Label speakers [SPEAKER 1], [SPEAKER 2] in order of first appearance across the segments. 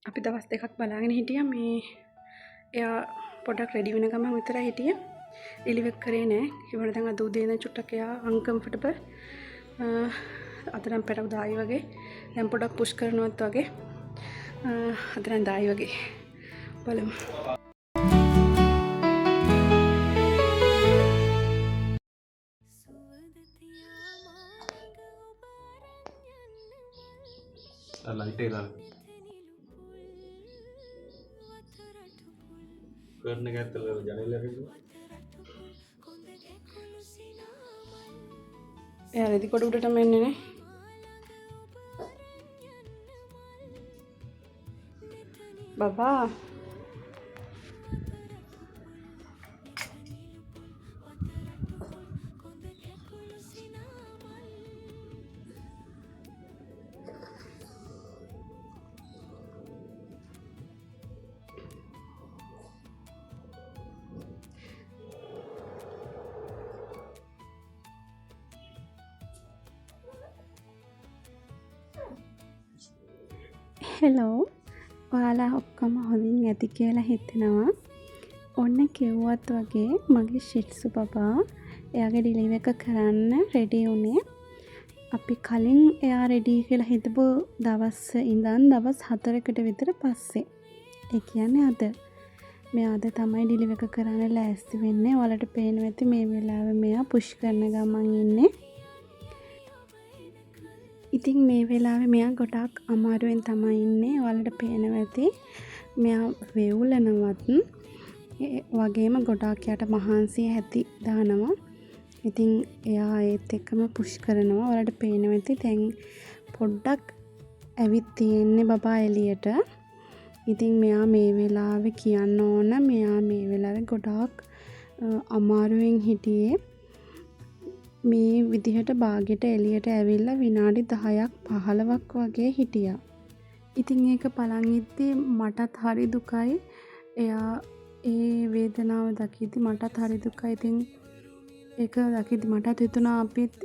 [SPEAKER 1] අපි දවස් දෙකක් බලාගෙන හිටියා. මේ එයා පොඩක් රෙඩි වෙන ගමන් විතරයි හිටියේ. ඩෙලිවර් කරේ නෑ. ඒ වුණා දැන් අද උදේ ඉඳන් චුට්ටක් එයා අන්කම්ෆර්ටබල්. අද නම් පැටව දායි වගේ. දැන් පොඩක් පුෂ් කරනවත් වගේ. අද නම් දායි වගේ. බලමු.
[SPEAKER 2] ලයිට් එක දාන්න. කරන එක ඇත්තට ජනේල එකක.
[SPEAKER 1] එයා රෙදි කොට උඩටම එන්නේ නේ. බබා හෙලෝ, ඔයාලා ඔක්කොම හොඳින් ඇති කියලා හිතෙනවා. ඔන්න කිව්වත් වගේ මගේ ෂිට්සු බබා එයාගේ ඩිලිවර් එක කරන්න රෙඩි වුණේ. අපි කලින් එයා රෙඩි කියලා හිතපු දවස් ඉඳන් දවස් 4කට විතර පස්සේ. ඒ කියන්නේ අද. මෙයා අද තමයි ඩිලිවර් එක කරන්න ලෑස්ති වෙන්නේ. ඔයාලට පේනවා ඇති මේ වෙලාවේ මෙයා පුෂ් කරන ගමන් ඉන්නේ. ඉතින් මේ වෙලාවේ මෙයා ගොඩාක් අමාරුවෙන් තමයි ඉන්නේ. ඔයාලට පේනවා ඇති මෙයා වෙවුලනවත් ඒ වගේම ගොඩාක් යාට මහන්සිය ඇති දානවා. ඉතින් එයා ඒත් එක්කම පුෂ් කරනවා. ඔයාලට පේනවා ඇති දැන් පොඩ්ඩක් ඇවිත් තියෙන්නේ බබා එළියට. ඉතින් මෙයා මේ වෙලාවේ කියන්න ඕන මෙයා මේ වෙලාවේ ගොඩාක් අමාරුවෙන් හිටියේ. මේ විදිහට බාගෙට එළියට ඇවිල්ලා විනාඩි 10ක් 15ක් වගේ හිටියා. ඉතින් ඒක බලන් ඉද්දි මටත් හරි දුකයි. එයා ඒ වේදනාව දකිද්දි මටත් හරි දුකයි. ඉතින් ඒක දකිද්දි මටත් හිතුණා අපිත්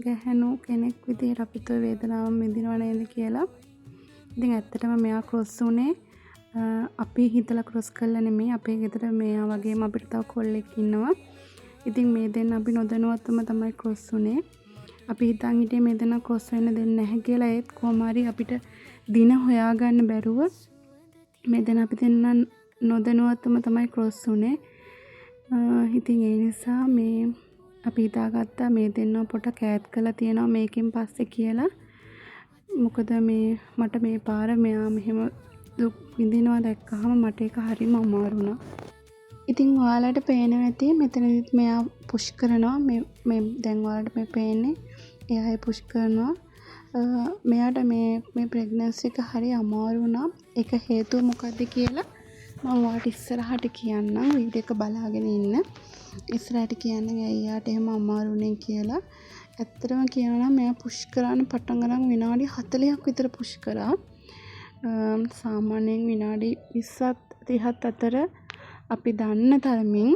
[SPEAKER 1] ගැහැණු කෙනෙක් විදිහට අපිත් ඔය වේදනාව විඳිනව නේද කියලා. ඉතින් ඇත්තටම මෙයා ක්‍රොස් වුණේ අපි හිතලා ක්‍රොස් කළා නෙමෙයි. අපේ ගෙදර මෙයා වගේම අපිට තව කොල්ලෙක් ඉන්නවා. ඉතින් මේ දෙන්න අපි නොදැනුවත්වම තමයි ක්‍රොස් වුණේ. අපි හිතන් හිටියේ මේ දෙන්න ක්‍රොස් වෙන්න දෙන්නේ නැහැ කියලා. ඒත් කොහොම හරි අපිට දින හොයාගන්න බැරුව මේ දෙන්න අපි දෙන්න නොදැනුවත්වම තමයි ක්‍රොස් වුණේ. ඉතින් ඒ නිසා මේ අපි හිතාගත්තා මේ දෙන්නව පොඩක් ඈත් කරලා තියෙනවා මේකෙන් පස්සේ කියලා. මොකද මේ මට මේ පාර මෙයා මෙහෙම දුක් විඳිනවා දැක්කහම මට ඒක හරිම අමාරු වුණා. ඉතින් ඔයාලට පේනවා ඇති මෙතනදිත් මෙයා පුෂ් කරනවා. මේ දැන් ඔයාලට මේ පේන්නේ එයා ඒ පුෂ් කරනවා. මෙයාට මේ ප්‍රෙග්නන්සි එක හරි අමාරු වුණා. ඒක හේතුව මොකද්ද කියලා මම ඔයාලට ඉස්සරහට කියන්නම්. වීඩියෝ එක බලාගෙන ඉන්න. ඉස්සරහට කියන්නම් ඇයි එයාට එහෙම අමාරු වුණේ කියලා. ඇත්තටම කියනවා නම් මෙයා පුෂ් කරන්න පටන් අරන් විනාඩි 40ක් විතර පුෂ් කරා. සාමාන්‍යයෙන් විනාඩි 20ත් 30ත් අතර අපි දන්න තරමින්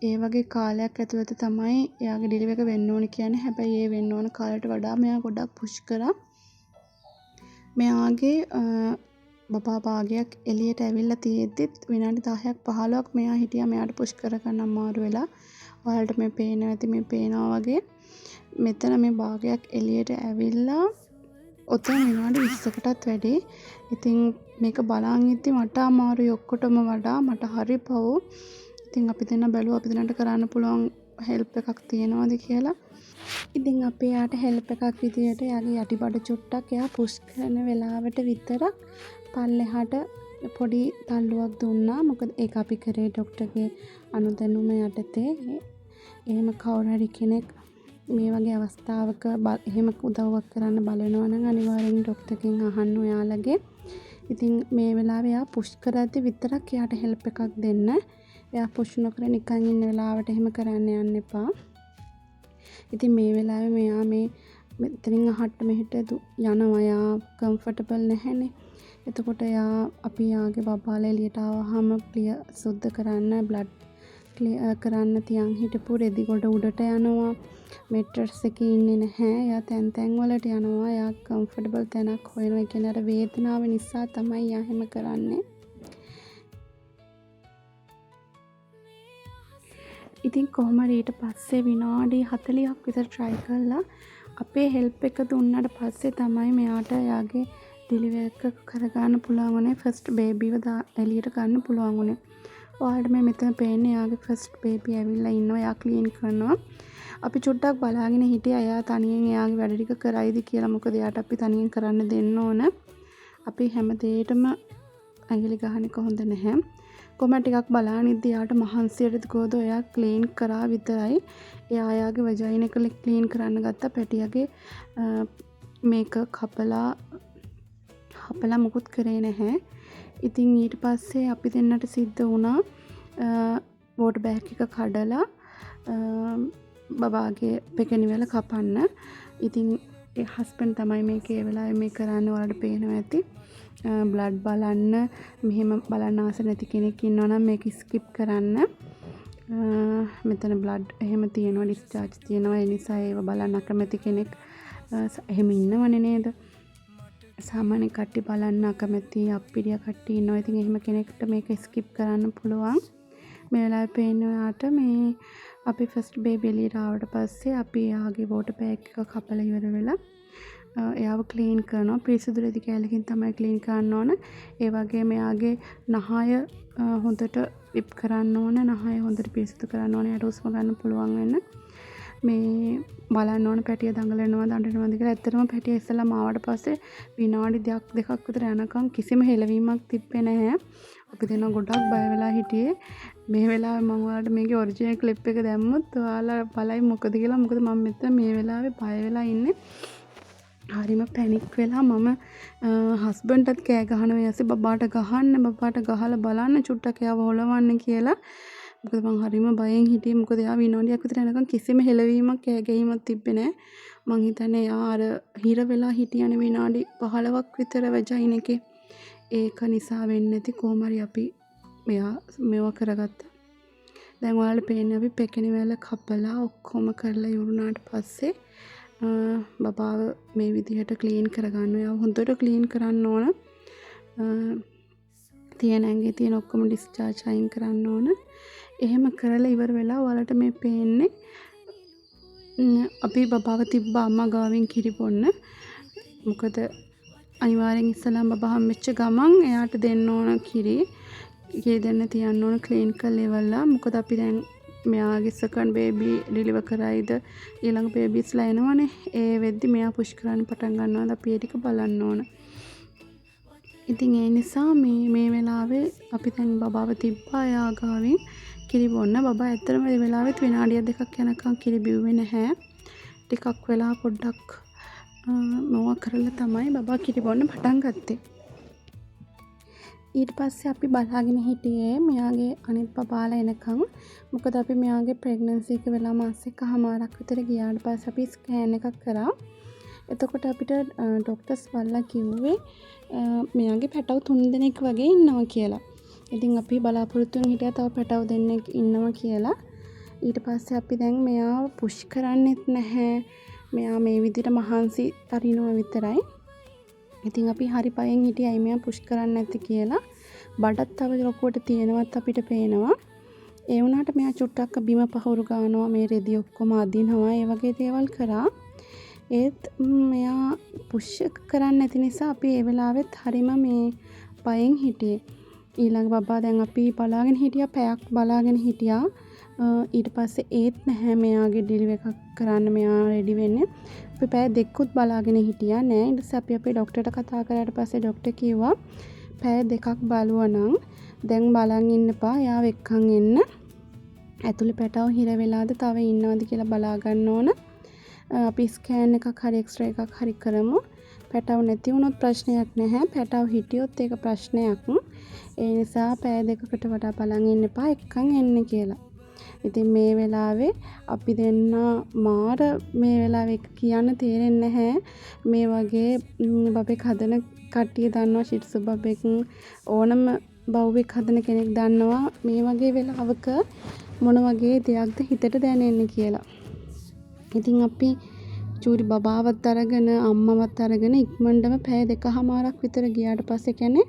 [SPEAKER 1] ඒ වගේ කාලයක් ඇතුළත තමයි එයාගේ ඩිලිවර් එක වෙන්න ඕනේ කියන්නේ. හැබැයි ඒ වෙන්න ඕන කාලයට වඩා මෙයා ගොඩක් පුෂ් කරා. මෙයාගේ බබා භාගයක් එළියට ඇවිල්ලා තියෙද්දිත් විනාඩි 10ක් 15ක් මෙයා හිටියා මෙයාට පුෂ් කරගන්න අමාරු වෙලා. ඔයාලට මේ පේනවා ඇති මේ පේනවා වගේ මෙතන මේ භාගයක් එළියට ඇවිල්ලා ඔතන විනාඩි 20කටත් වැඩි. ඉතින් මේක බලන් ඉද්දි මට අමාරුයි ඔක්කොටම වඩා මට හරි පව්. ඉතින් අපි දෙන්න බැලුවා අපි දෙන්නට කරන්න පුළුවන් හෙල්ප් එකක් තියෙනවද කියලා. ඉතින් අපි එයාට හෙල්ප් එකක් විදියට එයාගේ යටිබඩ චුට්ටක් එයා පුෂ් කරන වෙලාවට විතරක් පල්ලෙහාට පොඩි තල්ලුවක් දුන්නා. මොකද ඒක අපි කරේ ඩොක්ටර්ගේ අනුදැනුම යටතේ. එහෙම කවුරු හරි කෙනෙක් මේ වගේ අවස්ථාවක එහෙම උදව්වක් කරන්න බලනවා නම් අනිවාර්යෙන් ඩොක්ටර්ගෙන් අහන්න ඔයාලගේ. ඉතින් මේ වෙලාවේ එයා පුෂ් කරද්දි විතරක් එයාට හෙල්ප් එකක් දෙන්න. එයා පුෂ් නොකර නිකන් ඉන්න වෙලාවට එහෙම කරන්න යන්න එපා. ඉතින් මේ වෙලාවේ මෙයා මේ මෙතනින් අහට මෙහෙට යනවා. එයා කම්ෆර්ටබල් නැහැනේ. එතකොට එයා අපි එයාගේ බබාලා එළියට ආවහම ක්ලියර් සුද්ධ කරන්න බ්ලඩ් කරන්න තියන් හිටපු රෙදි ගොඩ උඩට යනවා. මෙට්‍රස් එකේ ඉන්නේ නැහැ. එයා තැන් තැන් වලට යනවා. එයා කම්ෆර්ටබල් තැනක් හොයනවා. ඒ කියන්නේ අර වේදනාව නිසා තමයි එයා එහෙම කරන්නේ. ඉතින් කොහොම හරි ඊට පස්සේ විනාඩි 40ක් විතර ට්‍රයි කරලා අපේ හෙල්ප් එක දුන්නට පස්සේ තමයි මෙයාට එයාගේ ඩිලිවර් එක කරගන්න පුළුවන් වුණේ. ෆස්ට් බේබිව එළියට ගන්න පුළුවන් වුණේ. ඔයාලට මේ මෙතන පේන්නේ එයාගේ ෆස්ට් බේබි ඇවිල්ලා ඉන්නවා. එයා ක්ලීන් කරනවා. අපි චුට්ටක් බලාගෙන හිටියා එයා තනියෙන් එයාගේ වැඩ ටික කරයිද කියලා. මොකද එයාට අපි තනියෙන් කරන්න දෙන්න ඕන. අපි හැම දෙයකටම ඇඟිලි ගහන එක හොඳ නැහැ. කොහොම ටිකක් බලාගෙන ඉද්දි එයාට මහන්සියට කොහොද එයා ක්ලීන් කරා විතරයි. එයා එයාගේ වජයින් එක ක්ලීන් කරන්න ගත්තා. පැටියාගේ මේක කපලා හපලා මුකුත් කරේ නැහැ. ඉතින් ඊට පස්සේ අපි දෙන්නට සිද්ධ වුණා වෝටර් බෑග් එක කඩලා බබාගේ පෙකණිවල කපන්න. ඉතින් ඒ හස්බන්ඩ් තමයි මේක ඒ වෙලාවේ මේ කරන්නේ. ඔයාලට පේනවා ඇති. බ්ලඩ් බලන්න මෙහෙම බලන්න ආස නැති කෙනෙක් ඉන්නවා නම් මේක ස්කිප් කරන්න. මෙතන බ්ලඩ් එහෙම තියෙනවා, ඩිස්චාර්ජ් තියෙනවා. ඒ නිසා ඒව බලන්න අකමැති කෙනෙක් එහෙම ඉන්නවනේ නේද? සාමාන්‍ය කට්ටිය බලන්න අකමැති අප්පිරිය කට්ටිය ඉන්නවා. ඉතින් එහෙම කෙනෙක්ට මේක ස්කිප් කරන්න පුළුවන්. මේ වෙලාවේ පේන්නේ ඔයාට මේ අපි ෆස්ට් බේබි එළියට ආවට පස්සේ අපි එයාගේ වෝටර් බෑග් එක කපලා ඉවර වෙලා එයාව ක්ලීන් කරනවා. පිරිසිදු රෙදි කෑල්ලකින් තමයි ක්ලීන් කරන්න ඕන. ඒ වගේම එයාගේ නහය හොඳට විප් කරන්න ඕන. නහය හොඳට පිරිසිදු කරන්න ඕන. එයාට හුස්ම ගන්න පුළුවන් වෙන්න. මේ බලන්න ඕන පැටිය දඟලනවද අඬනවද කියලා. ඇත්තටම පැටිය ඉස්සෙල්ලාම ආවට පස්සේ විනාඩි දෙකක් විතර යනකම් කිසිම හෙලවීමක් තිබ්බේ නැහැ. අපි දෙන්නා ගොඩක් බය වෙලා හිටියේ. මේ වෙලාවේ මං ඔයාලට මේකේ ඔරිජිනල් ක්ලිප් එක දැම්මොත් ඔයාලා බලයි මොකද කියලා. මොකද මං මෙතන මේ වෙලාවේ බය වෙලා ඉන්නේ. හරිම පැනික් වෙලා මම හස්බන්ඩ්ටත් කෑ ගහනවා. ඊට පස්සේ බබාට ගහන්න, බබාට ගහලා බලන්න චුට්ටක් එයාව හොලවන්න කියලා. මොකද මං හරිම බයෙන් හිටියේ. මොකද එයා විනාඩියක් විතර යනකම් කිසිම හෙලවීමක් කෑ ගැහීමක් තිබ්බේ නෑ. මං හිතන්නේ එයා අර හිර වෙලා හිටියනේ විනාඩි 15ක් විතර වැජයින් එකේ. ඒක නිසා වෙන්නේ නැති කොහොම හරි අපි මෙයා මේවා කරගත්තා. දැන් ඔයාලට පේන්නේ අපි පෙකණි වැල කපලා ඔක්කොම කරලා ඉවරුනාට පස්සේ බබාව මේ විදිහට ක්ලීන් කරගන්න. එයාව හොඳට ක්ලීන් කරන්න ඕන. තියෙන ඇඟේ තියෙන ඔක්කොම ඩිස්චාර්ජ් අයින් කරන්න ඕන. එහෙම කරලා ඉවර වෙලා ඔයාලට මේ පේන්නේ අපි බබාව තිබ්බා අම්මා ගාවින් කිරි බොන්න. මොකද අනිවාර්යෙන් ඉස්සෙල්ලාම බබා හම්බෙච්ච ගමන් එයාට දෙන්න ඕන කිරි. කිරි දෙන්න තියන්න ඕන ක්ලීන් කරලා ඉවරලා. මොකද අපි දැන් මෙයාගේ සෙකන්ඩ් බේබි ඩිලිවර් කරයිද ඊළඟ බේබීස්ලා එනවනේ. ඒ වෙද්දි මෙයා පුෂ් කරන්න පටන් ගන්නවාද අපි ඒ ටික බලන්න ඕන. ඉතින් ඒ නිසා මේ වෙලාවේ අපි දැන් බබාව තිබ්බා එයා ගාවින් කිරි බොන්න. බබා ඇත්තටම මේ වෙලාවෙත් විනාඩියක් දෙකක් යනකම් කිරි බිව්වේ නැහැ. ටිකක් වෙලා පොඩ්ඩක් මොවා කරලා තමයි බබා කිරි බොන්න පටන් ගත්තේ. ඊට පස්සේ අපි බලාගෙන හිටියේ මෙයාගේ අනිත් බබාලා එනකන්. මොකද අපි මෙයාගේ ප්‍රෙග්නන්සි එක වෙලා මාස එකහමාරක් විතර ගියාට පස්සේ අපි ස්කෑන් එකක් කරා. එතකොට අපිට ඩොක්ටර්ස් බලලා කිව්වේ මෙයාගේ පැටව් 3 දෙනෙක් වගේ ඉන්නවා කියලා. ඉතින් අපි බලාපොරොත්තු වෙන හිටියා තව පැටව් දෙන්නෙක් ඉන්නවා කියලා. ඊට පස්සේ අපි දැන් මෙයාව පුෂ් කරන්නෙත් නැහැ. මෙයා මේ විදිහට මහන්සි අරිනවා විතරයි. ඉතින් අපි හරි පයෙන් හිටියේ ඇයි මෙයා පුෂ් කරන්නේ නැති කියලා. බඩත් තව ලොකුවට තියෙනවත් අපිට පේනවා. ඒ වුණාට මෙයා චුට්ටක් බිම පහුරු ගන්නවා, මේ රෙදි ඔක්කොම අදිනවා, ඒ වගේ දේවල් කරා. ඒත් මෙයා පුෂ් කරන්නේ නැති නිසා අපි ඒ වෙලාවෙත් හරිම මේ බයෙන් හිටියේ. ඊළඟ බබා දැන් අපි බලාගෙන හිටියා, පැයක් බලාගෙන හිටියා. ඊට පස්සේ ඒත් නැහැ මෙයාගේ ඩිලිවර් එකක් කරන්න මෙයා රෙඩි වෙන්නේ. අපි පැය දෙකකුත් බලාගෙන හිටියා නෑ. ඊට පස්සේ අපි අපේ ඩොක්ටර්ට කතා කරාට පස්සේ ඩොක්ටර් කිව්වා පැය දෙකක් බලුවා නම් දැන් බලන් ඉන්න එපා, එයාව එක්කන් එන්න. ඇතුලේ පැටව හිර වෙලාද තව ඉන්නවද කියලා බලා ගන්න ඕන. අපි ස්කෑන් එකක් හරි එක්ස්රේ එකක් හරි කරමු. පැටව නැති වුණොත් ප්‍රශ්නයක් නැහැ. පැටව හිටියොත් ඒක ප්‍රශ්නයක්. ඒ නිසා පැය දෙකකට වඩා බලන් ඉන්න එපා, එක්කන් එන්න කියලා. ඉතින් මේ වෙලාවේ අපි දෙන්න මාර මේ වෙලාවේ එක කියන්න තේරෙන්නේ නැහැ. මේ වගේ බබෙක් හදන කට්ටිය දන්නවා, ෂිට්සු බබෙක් ඕනම බව්වෙක් හදන කෙනෙක් දන්නවා මේ වගේ වෙලාවක මොන වගේ දෙයක්ද හිතට දැනෙන්නේ කියලා. ඉතින් අපි චූටි බබාවත් අරගෙන අම්මවත් අරගෙන ඉක්මනටම පැය දෙකහමාරක් විතර ගියාට පස්සේ, ඒ කියන්නේ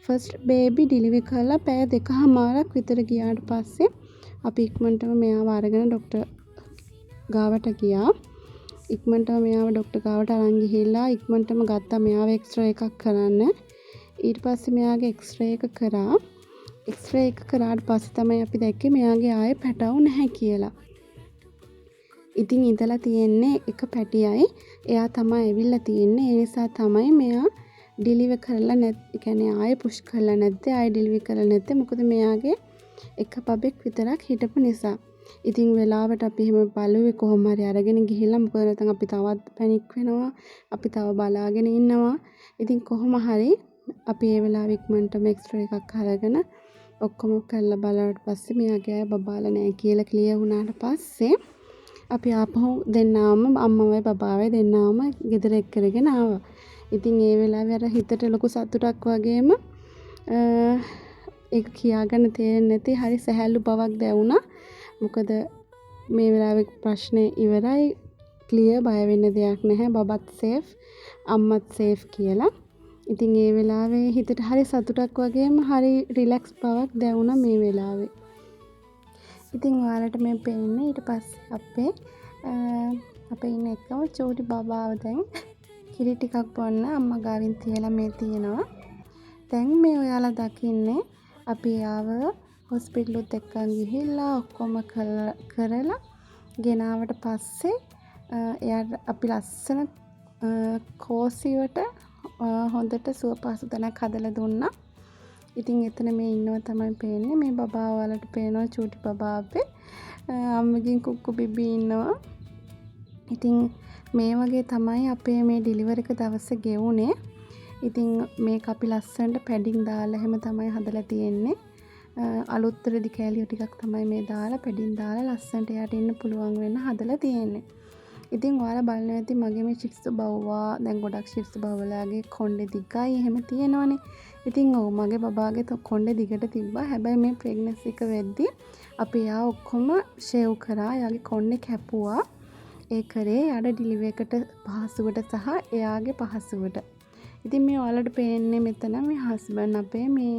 [SPEAKER 1] ෆස්ට් බේබි ඩිලිවර් කරලා පැය දෙකහමාරක් විතර ගියාට පස්සේ අපි ඉක්මනටම මෙයාව අරගෙන ඩොක්ටර් ගාවට ගියා. ඉක්මනටම මෙයාව ඩොක්ටර් ගාවට අරන් ගිහිල්ලා ඉක්මනටම ගත්තා මෙයාව එක්ස්රේ එකක් කරන්න. ඊට පස්සේ මෙයාගේ එක්ස්රේ එක කරා. එක්ස්රේ එක කරාට පස්සේ තමයි අපි දැක්කේ මෙයාගේ ආයේ පැටවු නැහැ කියලා. ඉතින් ඉඳලා තියෙන්නේ එක පැටියයි. එයා තමයි ඇවිල්ලා තියෙන්නේ. ඒ නිසා තමයි මෙයා ඩිලිවර් කරලා ඒ කියන්නේ ආයේ පුෂ් කරලා නැත්තේ, ආයේ ඩිලිවර් කරලා නැත්තේ. මොකද මෙයාගේ එක බබෙක් විතරක් හිටපු නිසා. ඉතින් වෙලාවට අපි එහෙම බලුවේ කොහොම හරි අරගෙන ගිහිල්ලා, මොකද නැත්නම් අපි තවත් පැනික් වෙනවා. අපි තව බලාගෙන ඉන්නවා. ඉතින් කොහොම හරි අපි ඒ වෙලාවේ ඉක්මනටම එක්ස්රේ එකක් අරගෙන ඔක්කොම කරලා බලුවට පස්සේ මෙයාගේ අය බබාලා නෑ කියලා ක්ලියර් වුණාට පස්සේ අපි ආපහු දෙන්නාම, අම්මවයි බබාවයි දෙන්නාම ගෙදර එක් කරගෙන ආවා. ඉතින් ඒ වෙලාවේ අර හිතට ලොකු සතුටක් වගේම ඒක කියාගන්න තේරෙන්නේ නැති හරි සැහැල්ලු බවක් දැනුණා. මොකද මේ වෙලාවේ ප්‍රශ්නේ ඉවරයි, ක්ලියර්, බය වෙන්න දෙයක් නැහැ, බබත් සේෆ්, අම්මත් සේෆ් කියලා. ඉතින් ඒ වෙලාවේ හිතට හරි සතුටක් වගේම හරි රිලැක්ස් බවක් දැනුණා මේ වෙලාවේ. ඉතින් ඔයාලට මේ පේන්නේ ඊට පස්සේ අපේ ඉන්න එකම චූටි බබාව දැන් කිරි ටිකක් බොන්න අම්මා ගාවින් තියලා මේ තියෙනවා. දැන් මේ ඔයාලා දකින්නේ අපි එයාව හොස්පිටලුත් එක්කන් ගිහිල්ලා ඔක්කොම කරලා ගෙනාවට පස්සේ එයාට අපි ලස්සන කෝසිවට හොඳට සුව පහසු තැනක් හදලා දුන්නා. ඉතින් එතන මේ ඉන්නවා තමයි පේන්නේ. මේ බබා ඔයාලට පේනවා චූටි බබා අපේ. අම්මගෙන් කුක්කු බිබී ඉන්නවා. ඉතින් මේ වගේ තමයි අපේ මේ ඩිලිවර් එක දවස ගෙවුනේ. ඉතින් මේක අපි ලස්සනට පැඩින් දාලා එහෙම තමයි හදලා තියෙන්නේ. අලුත් රෙදි කෑලි ටිකක් තමයි මේ දාලා පැඩින් දාලා ලස්සනට එයාට ඉන්න පුළුවන් වෙන්න හදලා තියෙන්නේ. ඉතින් ඔයාලා බලනවා ඇති මගේ මේ ෂිට්සු බව්වා, දැන් ගොඩක් ෂිට්සු බව්වලාගේ කොණ්ඩේ දිගයි එහෙම තියෙනවනේ. ඉතින් ඔව්, මගේ බබාගේ කොණ්ඩේ දිගට තිබ්බා. හැබැයි මේ ප්‍රෙග්නන්සි එක වෙද්දි අපි එයා ඔක්කොම ෂේව් කරා. එයාගේ කොණ්ඩේ කැපුවා. ඒ කරේ එයාට ඩිලිවරි එකට පහසුවට සහ එයාගේ පහසුවට. ඉතින් මේ ඔයාලට පේන්නේ මෙතන මේ හස්බන්ඩ් අපේ මේ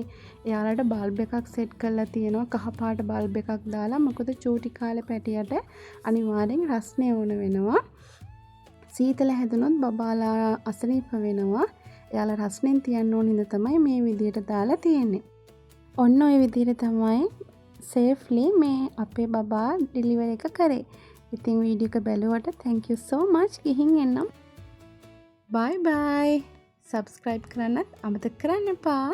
[SPEAKER 1] එයාලට බල්බ් එකක් සෙට් කරලා තියෙනවා, කහ පාට බල්බ් එකක් දාලා. මොකද චූටි කාලේ පැටියට අනිවාර්යෙන් රස්නේ ඕන වෙනවා. සීතල හැදුනොත් බබාලා අසනීප වෙනවා. එයාලා රස්නෙන් තියන්න ඕන හින්දා තමයි මේ විදියට දාලා තියෙන්නේ. ඔන්න ඔය විදියට තමයි සේෆ්ලි මේ අපේ බබා ඩිලිවරි එක කරේ. ඉතින් වීඩියෝ එක බැලුවට thank you so much. ගිහින් එන්නම්. Bye bye. Subscribe කරන්නත් අමතක කරන්න එපා.